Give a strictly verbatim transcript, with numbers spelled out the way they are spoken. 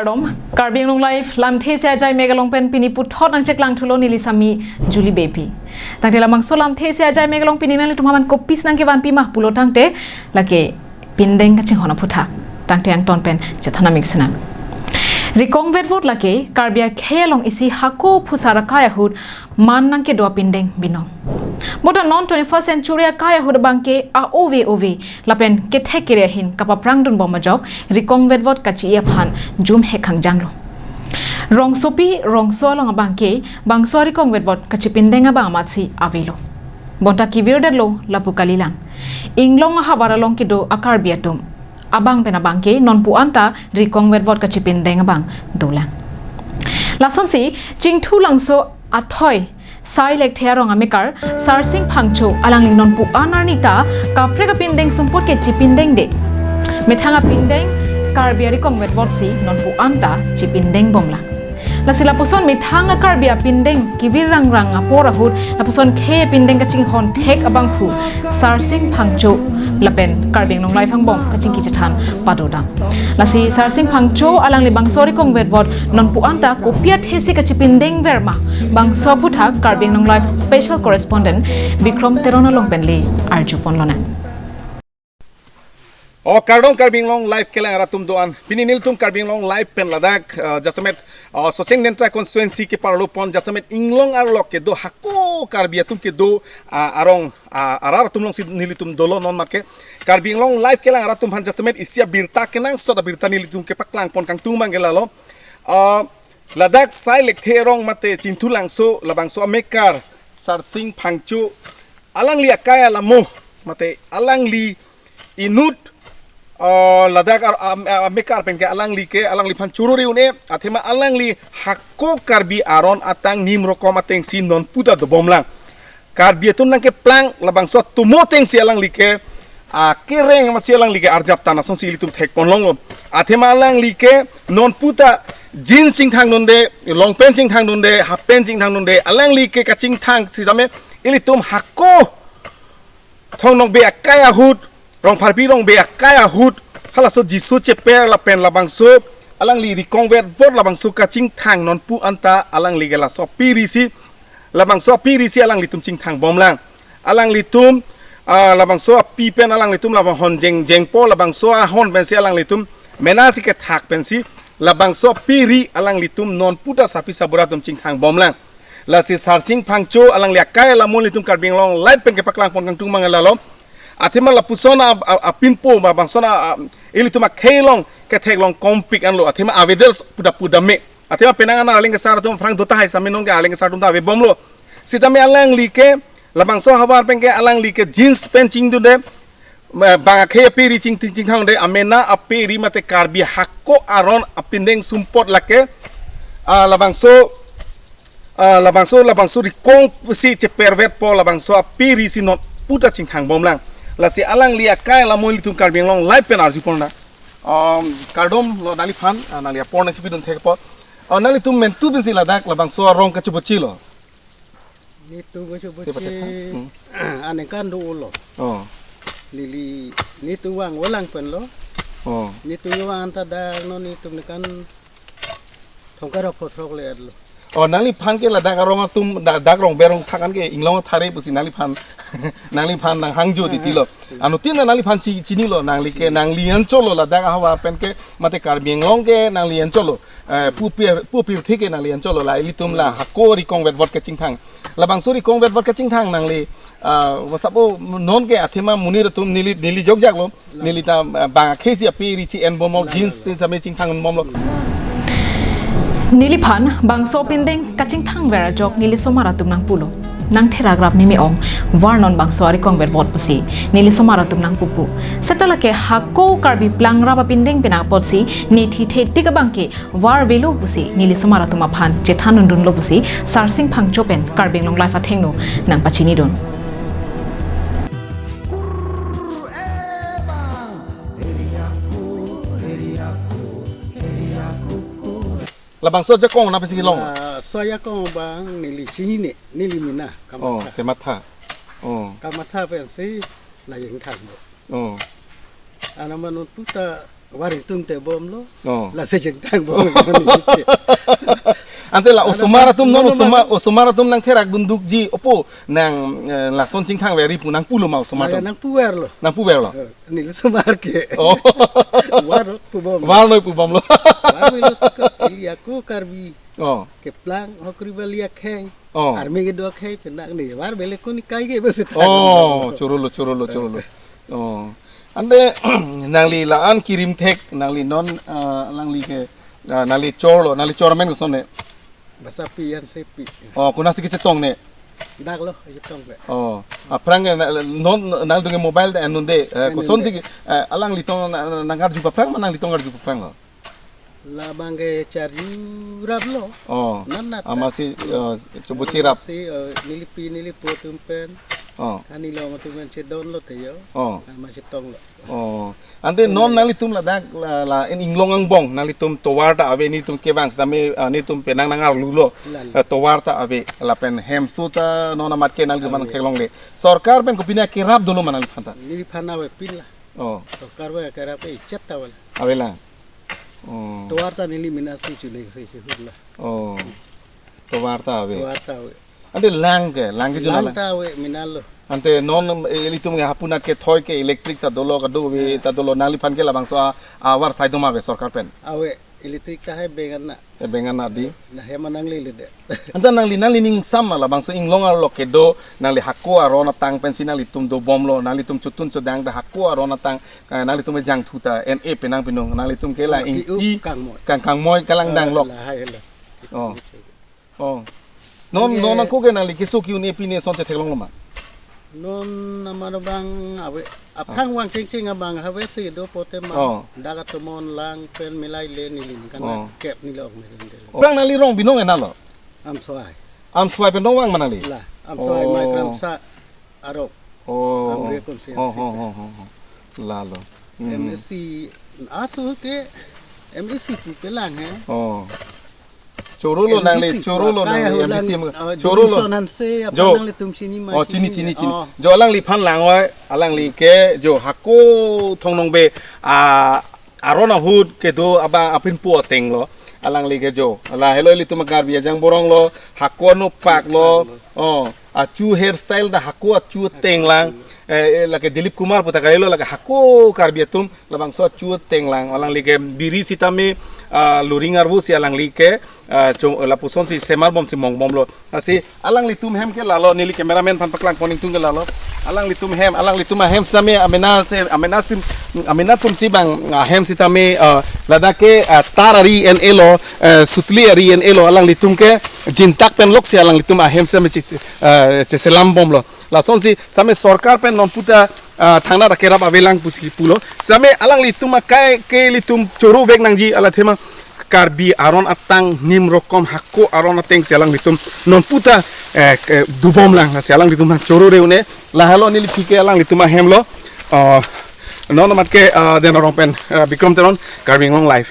Kardom, Karbi Anglong Live, lamthe isi ajai mek along pen pini puthot nangcheklang thulo neli sami Julie Beypi. Tangte labangso lamthe isi ajai mek along pini nanglitum aphan kopis nangkevanpi ma pulo tangte, lake pindeng kachinghon aphuthak. Tangte angton pen chethan amik sinang. Rikong vetvot lake Karbi akhei along isi hako phusar akai ahut man nangkedo apindeng binong. Bonta non twenty-first century akai ahut abangke a-ove ove lapen kethek kere ahin kapaprangdun bom ajok rikong vetvot kachi-i aphan jumhek hangjanglo. Rongsopi rongso along abangke bangso rikong vetvot kachipindeng abang amatsi avelo. Bonta kevirdetlo lapu kalilang. Inglong ahavar along kedo a-Karbi atum abang pen abangke nonpu anta rikong vetvot kachipindeng abang dolang. Lasonsi Chingthulangso athoi Sai Lekthe arong amekar Sarsing Phangcho alangli nonpu an arni ta kaprek apindeng sumpot ke chipindengde. Methang apindeng Karbi arikong vetvotsi nonpu anta chipindeng bomlang. Lasi lapuson methang a-Karbi apindeng kevir rangrang apor ahut lapuson khei apindeng kachinghon thek abangphu Sarsing Phangcho lapen Karbi Anglong Live angbong kachingki chethan padodam. Lasi Sarsing Phangcho alangli bangso rikong vetvot nonpu anta kopi athesi kachipindeng verma bangso aphuthak Karbi Anglong Live special correspondent Bikrom Teron along pen le arjupon lonang. O kardom Karbi Anglong Live kelang arat atum do-an. Pini nelitum Karbi Anglong Live pen ladak, uh, jasemet, uh, Socheng Dentra constituency keparlopon jasemet inglong arlo kedo hako Karbi atum kedo, uh, arong, uh, arat atum alongsi nelitum dolo non marke. Karbi Anglong Live kelang arat atum aphan jasemet isi abirta kenangsot abirta nelitum kepaklangpon kangtung mang ke lalo. Uh, ladak Sai Lekthe arong mate Chingthulangso labangso amekar Sarsing Phangcho alangli akai alamo mate alangli inut, uh, ladak ar-, am-, amekar penke alangli ke alangliphan choruri un-e athema alangli hako Karbi aron atang nim rokom atengsi nonpu ta dobomlang. Karbi atum nangkeplang labangso atomo atengsi alangli ke, ah, kereng amatsi alangli ke arjap tan asonsi ilitum thekpon longlo. Athema alangli ke nonpu ta jeans chingthangdunde, long pant chingthangdunde, half pant chingthangdunde, alangli ke kachingthang sitame ilitum hako Thong Nokbe akai ahut, Rongpharpi Rongbe akai ahut, halaso Jisu cheper lapen labangso alangli rikong vetvot labangso kachingthang nonpu anta alangli ke laso api risi, labangso api risi alanglitum chingthang bomlang. Alanglitum, ah, labangso api pen alanglitum labang hon jeng jengpo labangso ahon pensi alanglitum mena si kethak pensi labangso api ri alanglitum nonpu ta sarpi sarbura atum chingthang bomlang. Lasi Sarsing Phangcho alangli akai alamo nelitum Karbi Anglong Live pen kepaklangpon kangtung mang lalo. Athema lapuson a, a, apinpo ba bangson a, a, ilitum akhei along kethek long kompik anlo athema avedet puda puda me. Athema penang ana arleng kesar atum aphrang do tahai sitame nonke arleng kesar atum ta avebomlo. Sitame alangli ke labangso ahavar penke alangli ke jeans pant chingdunde, ma, bang akhei api ri ching, ching, chingthangde amena api ri mate Karbi hako aron apindeng sumpot lake, ah, labangso, ah, labangso, labangso rikong si chepervetpo labangso api risi nonpu ta chingthang bomlang. Lasi alangli akai alamo ilitum Karbi Anglong Live pen arjupon na. Um, kardom lo nangliphan, ah, nangli apor nangsi pidun thekpo. Ah, nanglitum mentu pensi ladak labangso arong kachibochilo. Netum kachibochi. Siapa tekan? Hmm. Aningkan dolo. Oh. Neli netum vang olang penlo. Oh. Netum vang anta dak non netum nekan thongkar aphotrok le-etlo. Oh, nangliphan ke ladak arong atum, da-, dak Rongber Rongthak an ke inglong athare pusi nangliphan, nangliphan nanghangjo titilo. Anuttin nangliphan chi-, chinilo, nangli ke, nangli anchotlo ladak ahavar penke, mate Karbi Anglong ke nangli anchotlo. Eh, pu pir, pu pirthe ke nangli anchotlo, la ilitum la hako rikong vetvot kachingthang. Labangso rikong vetvot kachingthang nangli, ah, wasapo nonke athema monit atum neli, neli jokjaklo, neli ta, ah, bang akhei si api ri si en bomlo, jeans si sitame chingthang bomlo. Neliphan bangso apindeng kachingthang ver ajok neli somar atum nangpulo. Nangtherak rap meme ong, var non bangso arikong vetvot pusi neli somar atum nangpupo. Seta lake hako Karbi plangrap apindeng penang apotsi ne thithe tik abangke var velo pusi neli somar atum aphan chethan dundunlo pusi Sarsing Phangcho pen Karbi Anglong Live athengno nangpachinidun. Labangso ajakong nangpisi kelong? Ah, so ajakong abang neli chinine, neli mena, oh, kamatha. Kamatha. Oh. Kamatha pensi nangingthang do. Oh. Anama nonpu ta War itum te bomlo. Oh. Lasi chingthang bom. Ante la osomar atum non, osomar, osomar atum nangtherak dundukji, opo nang, eh, lason chingthang veri pu nangpulo ma osomar atum? Nangpuverlo. Nangpuverlo. Eh, neli osomar ke. Oh. War pubom. War noi pubomlo. War melo ke ili ako Karbi. Oh. Keplang hokri bali akhei. Oh. Army kedo akhei penang ni. War bele kuni kai ke besi. Oh, chorolo, chorolo, chorolo. Oh. Ante nangli la-an kirim thek, nangli non, ah, nangli ke, ah, nangli chorlo, nangli chor amen koson ne? Basapi Hansepi. Oh, konatsi kechetong ne? Dak lo, chetong pe. Oh, aphrang ke na-, non nangdung mobile da anunde, eh, kosonsi, eh, alanglitum na-, na-, nangarju aphrang ma nanglitum arju aphrang lo? Labang ke charju raplo. Oh. Nanat. Amatsi, eh, chobo cherap. Amatsi, eh, nelipi nelipo atum pen. Oh. Kani lo atum pen chedonlo te yo. Oh. Amatsi tonglo. Oh. Ante non nanglitum ladak la, la in inglong angbong nanglitum tovar ta ave, nelitum kevang sitame, eh, nelitum penang nangarlulo. Lalo. Eh, tovar ta ave lapen hemso ta non amat ke nanglitum ave. Theklongle. Sorkar pen kopine kerap dolo ma nangliphan ta? Neliphan avepin la. Oh. Sorkar pen kerap echet ta ave la. Ave la. Oh. Tovar ta neli mena si chuning si chihut la. Oh. Tovar ta ave. Tovar ta ave. Ante lang ke, lang ke juna lang. Lang ta ave mena lo. Ante non, eh, ilitum ke hapunat ke thoi ke electric ta dolo, kado ave ta dolo, nangliphan ke labangso a, avar sai do ma ave sorkar pen? Ave, electric ta hai bengan na. Eh, bengan na di. Na hem nanglele det. Ante nangli, nangli ning sam ma labangso inglong arlo kedo, nangli hako aron atang pensi nanglitum dobomlo, nanglitum chotun chodang ta hako aron atang, eh, nanglitum jangthu ta, N A penang pinung, nanglitum ke la ingti kangmoi. Kang, kangmoi kalang dang lok. La hai lo. Oh. Oh. Non, non ako ke nangli keso ki-un-e pine son chetheklonglo ma? Non amat abang ave, aphrang vang chengcheng abang ave si do pote ma. Oh. Dak atomon lang pen milai le neli kan kep neli ok meren del. Oh. Aphrang nangli rong binong ena lo? Amswai. Amswai pen dong vang ma nangli? La, Amswai mai kramsa arok. Oh. Amre konsen. Oh, oh, oh, oh, oh. Lalo. Hmm. M A C aso ke M A C pu pelang he. Oh. Chorolo nangli, M A C chorolo nangli, M A C, ah, chorolo. Johnson Hanse, apa jo. Nanglitum chini ma? Oh, chini, chini, chini. Oh. Jo alangliphan lang oi, alangli ke jo hako Thong Nongbe, ah, aron ahut kedo abang apinpo ateng lo. Alangli ke jo. Lahelo ilitum Karbi ajang borong lo, hako anopak lo. Oh, achu hairstyle ta hako achu ateng lang. Eh, eh, lake Dilip Kumar pu ta kalilo, lake hako Karbi atum labangso achu ateng lang. Alangli ke biri sitame, ah, luring arvo si alangli ke, ah, chom-, lapuson si semar bom si mong bomlo. Lasi alanglitum hem ke lalo, neli cameraman aphan paklang pon ingtung ke lalo. Alanglitum hem, alanglitum ahem sitame amena si, amena si, amena atum si bang ahem sitame, ah, ladak ke, ah, star ari N A lo, eh, sutli ari N A lo, alanglitum ke jintak pen lok si alanglitum ahem sitame si, eh, cheselam bomlo. Lasonsi sitame sorkar pen non puta, ah, thangnatta kerap avelang pusi pulo. Sitame alanglitum akai ke ilitum chorovek nangji, la athema Karbi aron atang nim rokom hako aron ateng si alanglitum non puta, eh, ke dobom lang si alanglitum chorore un-e. Lahelo neli P K alanglitum ahem lo. Ah, non amat ke, ah, den arong pen, ah, Bikram Teron, Karbi Anglong Live.